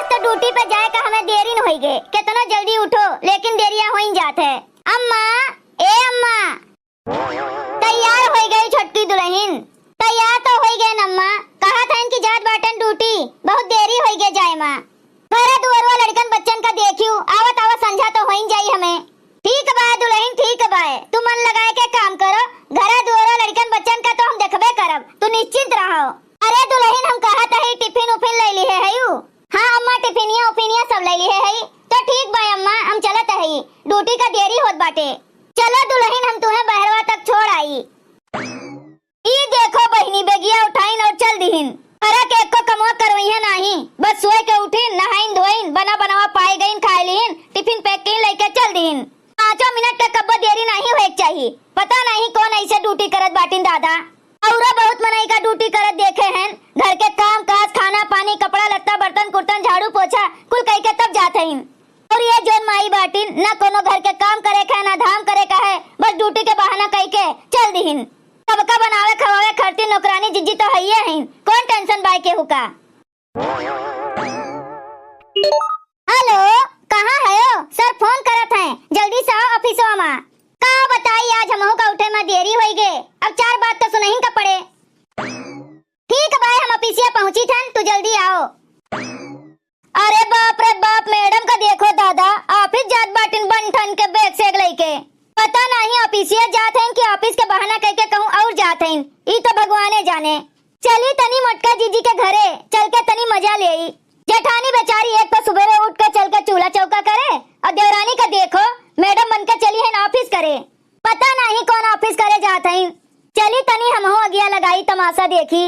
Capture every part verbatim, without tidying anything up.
तो ड्यूटी पे जाए का हमें देरी न होई गे, केतनो जल्दी उठो, लेकिन देरिया होई जात है। अम्मा, ए अम्मा, तैयार होई गई छोटकी दुलहिन। तैयार तो होई गए अम्मा, कहत हन कि जात बाटन ड्यूटी, बहुत देरी होई गए जाए मा। घरा दुअरवा लड़कन बच्चन का देखियो, आवत आवत संझा तो होई जाई हमें। ठीक बाय दुलहिन, ठीक बाय, तू मन लगाए के काम करो, घरा दुअरवा लड़कन बच्चन का तो हम देखबे करब, तू निश्चिंत रहो। अरे दुलहिन, हम कहत हई टिफिन उफिन ले लिहे हयू? हाँ अम्मा, टिफिनिया उफिनिया सब ले लिहे हई। तो ठीक बाय अम्मा, हम चलत हई, ड्यूटी का देरी होत बाटे। चलो दुलहिन, हम तुहे बहरवा तक छोड़ आई। ई देखो बहिनी, बेगिया उठाइन और चल दिहिन। अरे के एको कमवा करवइहे नाही, बस सोए के उठिन, नहाइन धोइन, बना बनावा पाए गइन, खाए लिहिन, टिफिन पैक कीन लेके चल दिहिन। पाँचों मिनट के कब्बो देरी नाही होए के चाही। पता नाही कौन ऐसे ड्यूटी करत बाटिन दादा। औरो बहुत मनई का ड्यूटी करत देखे हैं, घर के काम काज, खाना पानी, कपड़ा लत्ता, बर्तन कुर्तन, झाड़ू पोछा कुल कई के तब जात हइन। और ये जोन माई बाटिन, ना कोनो घर के काम करे का है, ना धाम करे का है, बस ड्यूटी के बहाना कई के चल दिहिन। सबका बनावे खवावे खरती नौकरानी जिज्जी तो हइये हइन, कौन टेंशन बाय केहू का। हेलो, कहाँ हयो? सर फोन करत हैं, जल्दी से आओ ऑफिसवा मा। का बताई, आज हमहू का उठे मा देरी होई गे, अब चार बात तो सुनहिन का पड़े। ठीक बाय, हम ऑफिसिया पहुँची थन, तू जल्दी आओ। अरे बाप रे बाप, मैडम का देखो दादा, ऑफिस जात बाटिन बन ठन के बैग सैग लइके। पता नाही ऑफिसिया जात हइन कि ऑफिस के बहाना कइके कहूँ और जात हइन, ई तो भगवाने जाने। चली तनी मोटका जीजी के घरे चल के तनी मजा लेई। जेठानी बेचारी एक तो सुबेरे उठ के चल के चूल्हा चौका करे, और देवरानी का देखो मैडम बन के चली हइन ऑफिस करे। पता नाही कौन ऑफिस करे जात हइन। चली तनी हमहू अगिया लगाई, तमाशा देखी।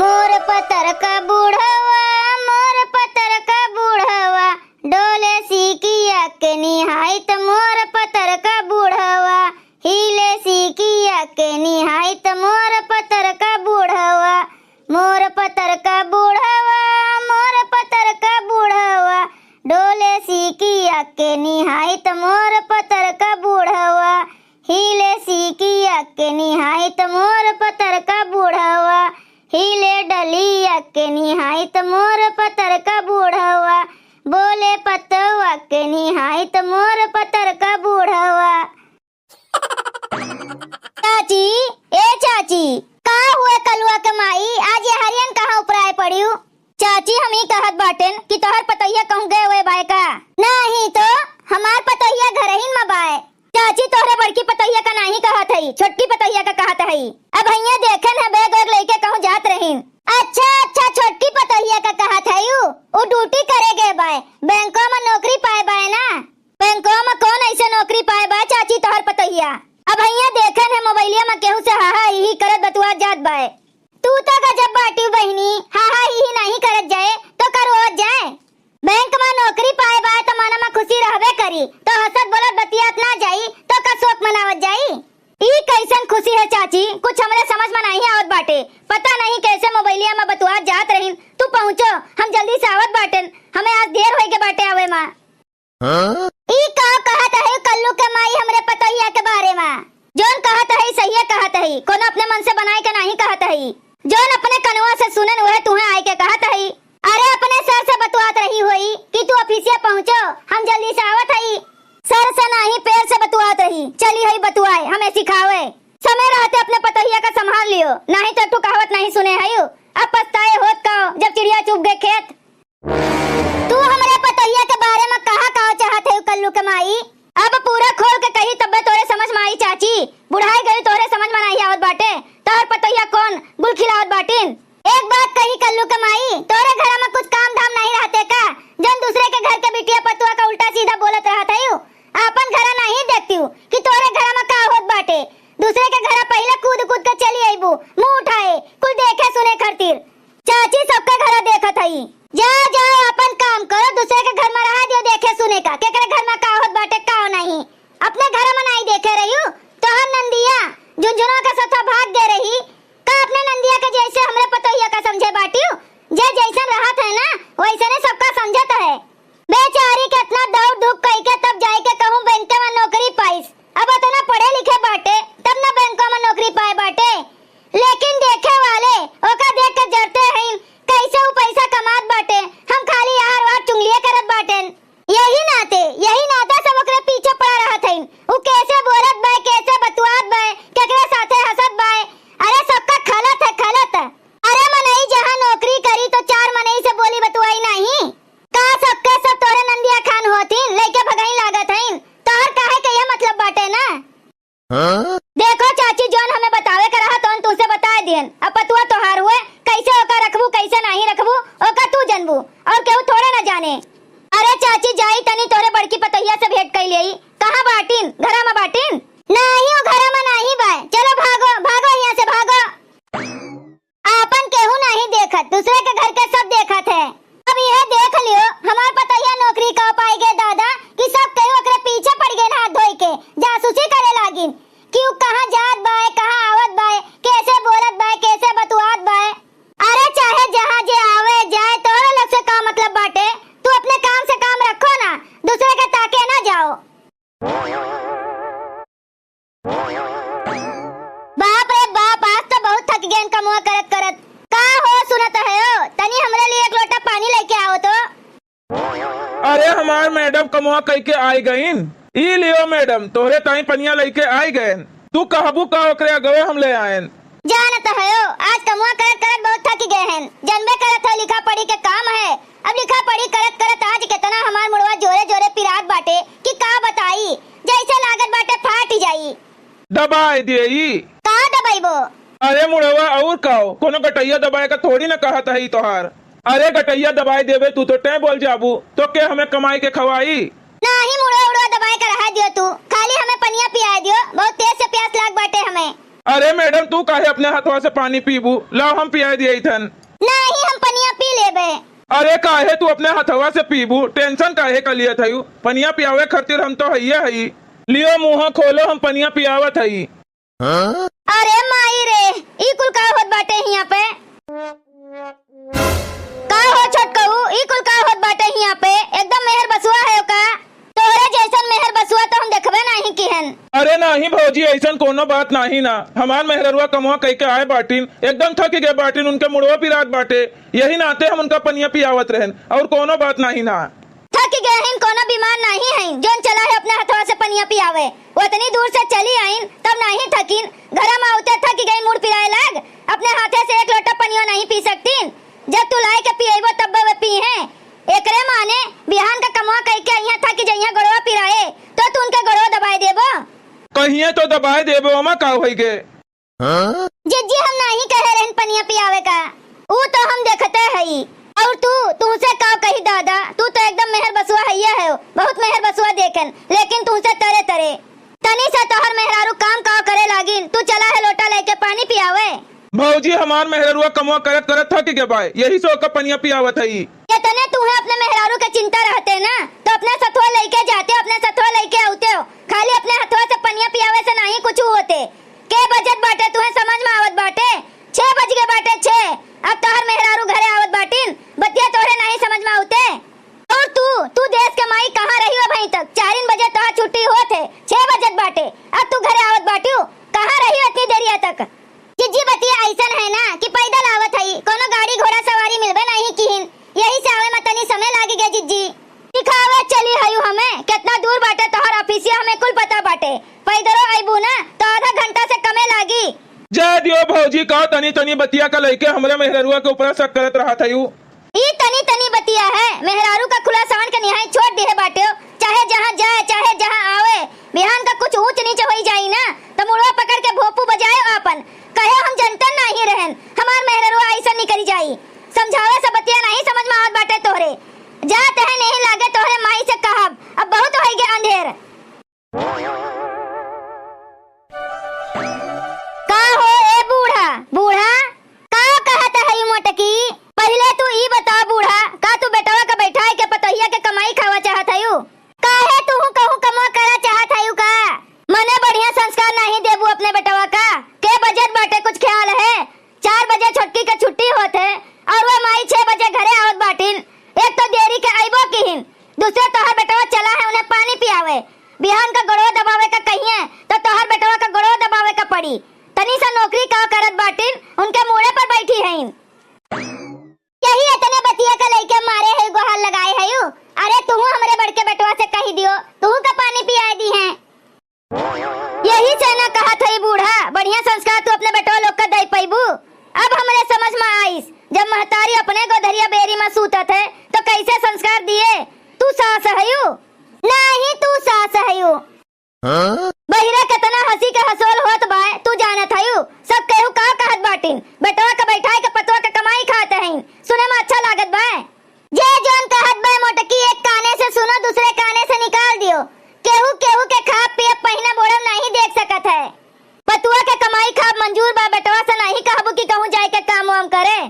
मोर पतरका बुढ़वा, मोर पतरका बुढ़वा, डोले सीकिया के निहाइत मोर पतरका बुढ़वा, हिले सीकिया के निहाइत मोर पतरका बुढ़वा, मोर पतरका बुढ़वा, मोर पतरका बुढ़वा, डोले सीकिया के निहाइत मोर पतरका बुढ़वा, हिले सीकिया के निहाइत मोर पतरका बुढ़वा, हिले डलिया के निहाइत मोर पतरका बुढ़वा, बोले पतवा के निहाइत मोर पतरका बुढ़वा। चाची, ए चाची, का हुए कलुआ के माई, आज ये हरियन कहाँ उपराए पड़ियू? चाची, हम ई कहत बाटेन कि तोहर पतोहिया कहूँ गए हुए बाय का? नाही तो, हमार पतोहिया घरहिन में बाय। चाची, तोहरे बड़की पतोहिया का नाही कहत हई, छोटकी पतोहिया का कहत हई। अबहियाँ देखेन है बैग वैग लेके कहूँ जात रहीन। अच्छा, अच्छा, छोटकी पतोहिया का कहत हई, उ, उ ड्यूटी करे गए बाय, बैंकवा में नौकरी पाए बाय ना। बैंकवा में कौन ऐसे नौकरी पाए बाय चाची तोहर पतोहिया? अबहियाँ देखेन है मोबाइलिया में केहू से हा हा ही ही करत बतुआत जात बाय। तू तो गजब बाटिउ बहिनी, हा हा ही ही नाही करत जाए तो का रोवत जाए। बैंक मा नौकरी पाए बाय त मना मा खुशी रहबे करी, तो हंसत बोलत बतियात ना जाई तो का शोक मनावत जाई? ई कैसन खुशी है चाची, कुछ हमरे समझ मा नाही आवत बाटे। पता नाही कैसे मोबाइलिया मा बतुआत जात रहीन, तू पहुँचो, हम जल्दी से आवत बाटेन, हमें आज देर होई के बाटे आवे मा। हाँ? ई का कहत है कल्लू के माई हमरे पतोहिया के बारे मा? जौन कहत है सहिए कहत है, कोनो अपने मन से बनाए के नाही कहत है। जौन अपने कनवा से सुनेन वह तुहे आए के कहत है। अरे अपने सर से बतुआत रही होई कि तू ऑफिसिया पहुँचो, हम जल्दी से आवत हई। सर से नाही पैर से बतुआत रही, चली हई बतुआए, हमें सिखावे। समय रहते अपने पतोहिया का संभाल लियो, नाही तो एक ठो कहावत नाही सुने हयू, अब पछताए होत का जब चिड़िया चुग गए खेत। तू हमरे पतोहिया के बारे में कहा कहा चाहत है कल्लू के माई? अब पूरा खोल के कही तब्बे तोरे समझ में आई चाची। बुढ़ाई गई तोरे समझ में नाही आवत बाटे। तोहर पतोहिया कौन गुल खिलावत बाटिन? एक बात कही कल्लू के माई, तोरे घर में कुछ काम धाम नाही रहते का? जौन दूसरे के घर के बिटिया पतुआ का उल्टा सीधा बोलत रहत हयू, आपन घर नाही देखतियू कि तोरे घर में का होत बाटे। दूसरे के घर पहिले कूद कूद के चली अइबू, मुंह उठाए, कुल देखे सुने खातिर। चाची सबके घरा देखत हई। जा, जा, आपन काम करो, दूसरे के घर में रहा दियो देखे सुने का, केकरे घर में का होत बाटे, का नाही। अपने घर में नाही देखे रहियो, तोहर नंदिया झुनझुनवा के साथ भाग गए रही, का अपने नंदिया के जैसे हमरे पतोहिया का समझे बाटियो? जे जैसन रहत है ना, वैसने सबका समझत है। बेचारी केतना दौड़ धूप कई के तब जाए के कहूँ बैंक में नौकरी पाइस। अब उतना पढ़े लिखे बाटे, तब ना बैंक में नौकरी पाए बाटे। लेकिन देखे वाले ओका देख दूसरे के घर के सब देखत है। अब यह देख लियो, हमार पतोहिया नौकरी का पाई गए दादा, कि सब केहू ओकरे पीछे पड़ गए हाथ धोई के, जासूसी करे लागिन कि उ कहाँ जात बाय, कहाँ आवत बाय, कैसे बोलत बाय, कैसे बतुआत बाय। अरे चाहे जहाँ जे आवे जाए, तोहरे लोग से का मतलब बाटे? तू अपने काम से काम रखो ना, दूसरे के ताके ना जाओ। बाप रे बाप, आज तो बहुत थक गए कमुआ करत करत। का हो सुनत है हो, तनी हमरे लिए एक लोटा पानी लेके आओ तो। अरे हमार मैडम कमुआ कई के आई गईन। ई लियो मैडम, तोहरे ताई पनिया लइके आई गएन। तू कहबू का ओकरे अगवे हम ले आएन। जानत हयो, आज कमुआ करत करत बहुत थक गए हैं। जनबे करत हो लिखा पढ़ी के काम है। अब लिखा पढ़ी करत करत आज कितना हमार मुड़वा जोरे जोरे पिरात बाटे कि का बताई, जैसे लागत बाटे फाट जाई। दबाए दिए ई। का दबाइबो? अरे मुड़वा और का हो, कोनो गटैया दबाए का थोड़ी ना कहत है ई तोहार। अरे गटैया दबाए देबे तू तो तै बोल जाबू, तो के हमें कमाई के खवाई? नाही मुड़वा उड़वा दबाए का रहा दियो तू, खाली हमें पनिया पियाए दियो, बहुत तेज से प्यास लाग बाटे हमें। अरे मैडम तू काहे अपने हथवा से पानी पीबू, लाओ हम पियाए दिए थन। नाही हम पनिया पी लेबे। अरे काहे तू अपने हथवा से पीबू, टेंशन काहे का लियत हयू? पनिया पियावे खातिर हम तो हइये हई। लियो मुँह खोलो, हम पनिया पियावत हई। अरे माई रे, ई कुल का होत बाटे हियां पे? का हो छोटकऊ, ई कुल का होत बाटे हियां पे? एकदम मेहर बसुआ है का? तोहरे जैसन मेहर बसुआ तो हम देखबे नाही किहन। अरे नाही भौजी, ऐसन कोनो बात नाही ना। हमार मेहररुआ कमवा कइके आए बाटिन, एकदम थक गए बाटिन, उनके मुड़वा पिरात बाटे, यही नाते हम उनका पनिया पियावत रहन, और कोनो बात नाही ना। थक गए हैं, कोनो बीमार नाही हैं, जोन चला है अपने हथवा से पनिया पियावे। उतनी दूर से चली आइन, तब नाही थकिन, घरा में आउते थक गई, मुड़ पिराए लाग। अपने हाथे से एक लोटा पनिया नाही पी सकतीन? जब तू लाए के पियबो तब वे पी हैं। एकरे माने बिहान का कमवा कइके अइहाँ थक जइहाँ गोड़वा पिराए, तो तू उनके गोड़वा दबाए देबो? कहिए तो दबाए देबो, ओमा का होई गे? जिज्जी, हम नाही कहे रहन पनिया पियावे का, ऊ तो हम देखते हई। और तू, तुमसे का कही दादा, तू तो एकदम मेहर बसुआ हइये है, बहुत मेहर बसुआ देखेन, लेकिन तुमसे तरे तरे। तनी सा तोहर मेहरारू काम का करे लागिन, तू चला है लोटा लेके पानी पियावे। भौजी, हमार मेहररुआ कमवा करत करत थक गए बाय, यही से ओका पनिया पियावत हई। इतने तुहे अपने मेहरारू के चिंता रहते ना, तो अपने सथवा लेके जाते, अपने सथवा लेके आउते हो। खाली अपने हथवा से पनिया पियावे से नाही कुछ होते। के बजत बाटे, तुहे समझ में आवत बाटे? छह बज गए बाटे, छह। अब तोहर मेहरारू घरे आवत बाटिन, बतिया तोहरे नाही समझ में आवते। और तू, तू देश के माई कहाँ रही हो भाई तक? चारिन बजे तोहर छुट्टी होत है, छह बजत बाटे, अब तू घरे आवत बाटियो, कहाँ रही इतनी देरिया तक? जिज्जी, बतिया ऐसन है ना कि पैदल आवत हई, कोनो गाड़ी घोड़ा सवारी मिलबे नाही किहिन, यही से आवे में तनी समय लागी गए जिज्जी। दिखावे चली हयू हमें, कितना दूर बाटे तोहर ऑफिसिया, हमें कुल पता बाटे। पैदलो अइबू ना, तो आधा घंटा से कमे लागी। जा दियो भौजी, का तनी तनी बतिया का लइके हमरे मेहररुआ के ऊपर शक करत रहत हयू? ई तनी तनी बतिया है, मेहरारू का खुला सावन के निहाई छोड़ दिहे बाटे हो। चाहे जहाँ जाए, चाहे जहाँ आवे, बिहान का कुछ ऊंच नीच होई जाई ना, तो मुड़वा पकड़ के भोपू बजाए आपन। कहे हम जनतन नाही रहन, हमार मेहररुआ ऐसा निकल जाई। समझावे से बतिया नाही समझ में आवत बाटे तोहरे। जात है नहीं लागे तोहरे माई से कहब, अब बहुत होई गे अंधेर। का हो ए बूढ़ा, बूढ़ा, का कहत हई मोटकी? पहिले तू ई बताओ बूढ़ा, का तू बेटवा के बैठाए के पतोहिया के कमाई खावा चाहत हयू? काहे तू कहूँ कमवा करा चाहत हयू का? मने बढ़िया संस्कार नाही देबू अपने बेटवा का? के बजत बाटे कुछ ख्याल है? चार बजे छोटकी के छुट्टी होत है और वो माई छह बजे घरे आवत बाटिन। एक तो देरी के अइबो किहिन, दूसरे तोहर बेटवा चला है उन्हें पानी पियावे। बिहान का गोड़वा दबावे का कहिए तो तोहर बेटवा का गोड़वा दबावे का पड़ी। तनी सा नौकरी का करत बाटिन, उनके मूड़े पर बैठी हईन। यही इतने बतिया का लइके मारे है, गोहार लगाए है यू। अरे तुहू हमरे बड़के बेटवा से कही दियो, तुहू का पानी पियाए दी हैं। यही से ना कहत हई बूढ़ा, बढ़िया संस्कार तू अपने बेटवा लोग का दे पैबू। अब हमरे समझ में आइस, जब महतारी अपने गोधरिया बेरी में सूतत है, तो कैसे संस्कार दिए? तू सास हयू? नाही, तू सास हयू। बहिरे केतना हंसी के हंसोल होत बाय, तू जानत हयू? सब केहू का कहत बाटिन, बेटवा के बैठाए के पतवा के कमाई खात हईन, सुने में अच्छा लागत बाय। जे जौन कहत बा मोटकी, एक काने से सुनो, दूसरे काने से निकाल दियो। केहू केहू के खाब पियब, पहिनब ओढ़ब नाही देख सकत है। पतुआ के कमाई खाब मंजूर बा, बेटवा से नाही कहबू कि कहूँ जाए के काम वाम करे।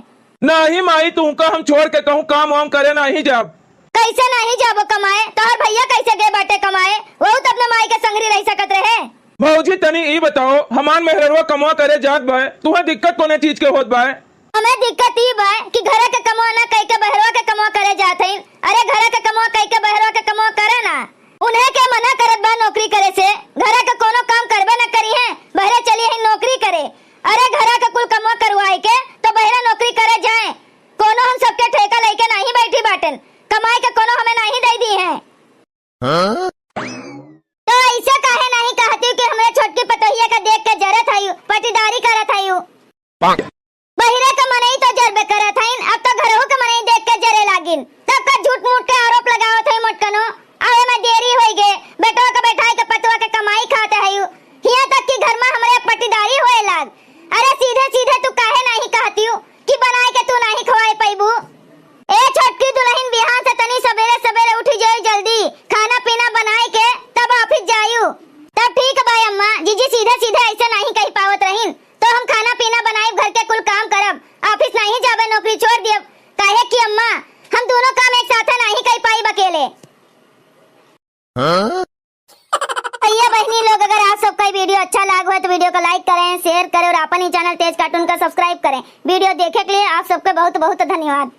नाहीं माई, तुहका हम छोड़ के कहूँ काम वाम करे नाहीं जाब। कैसे नाहीं जाबो कमाए? तोहर भइया कैसे गए बाटे कमाए? वहू तो अपने माई के संगरी रहि सकत रहे। भौजी, तनी ई बताओ, हमार मेहररुआ कमवा करे जात बाय, तुहें दिक्कत कौने चीज के होत बाय? हमें दिक्कत ई बाय कि घरा के कमवा ना कइके बहरवा के कमवा करे जात हईन। अरे, घरा के कमवा कइके बहरवा के कमवा करे ना। उन्हें के मना करत बा नौकरी करे से? घरा के कोनो काम करबे न करिहें, बहरे चली हईन नौकरी करे। अरे, घरा के कुल कमवा करवाए के तो बहरे नौकरी करे जाए। कोनो हम सबके ठेका लइके नाहीं बैठी बाटेन, कमाए के कोनो हमें नाहीं दे दिहें। हाँ? तो ऐसे काहे नाहीं कहतिउ कि हमरे छोटकी पतोहिया के देख के जरत हइउ, पटीदारी करत हइउ? बहिरे के मनई तो जरबे करत हइन, अब तो घरहू के मनई देख के जरे लागिन। तब का झूठ मूठ के आरोप लगावत हई मोटकनो? आवे में देरी होई गे, बेटवा के बैठाई के पतवा के कमाई खात हइउ। हियां तक कि घर में हमरे पटीदारी होए लाग। अरे सीधे सीधे तू काहे नाहीं कहतिउ कि बनाए के तू नाहीं खवाए पइबू? ए छोटकी दुलहिन, बिहान से तनी सबेरे सबेरे उठी जाइउ जल्दी, खाना पीना बनाए के तब ऑफिस जाइउ। तब ठीक बा अम्मा, जीजी सीधे सीधे ऐसे नाहीं कहि पावत रहिन, तो हम खाना पीना बनाइब, घर के कुल काम करब, ऑफिस नाहीं जाबे, नौकरी छोड़ दियब, काहे कि अम्मा हम दुनो काम एक साथे नाहीं कहि पाइब अकेले। भइया बहिनी लोग, अगर आप सबका ई video अच्छा लाग होय तो video को like करें, share करें और आपन ई channel तेज cartoon का subscribe करें। Video देखे के लिए आप सबके बहुत बहुत धन्यवाद।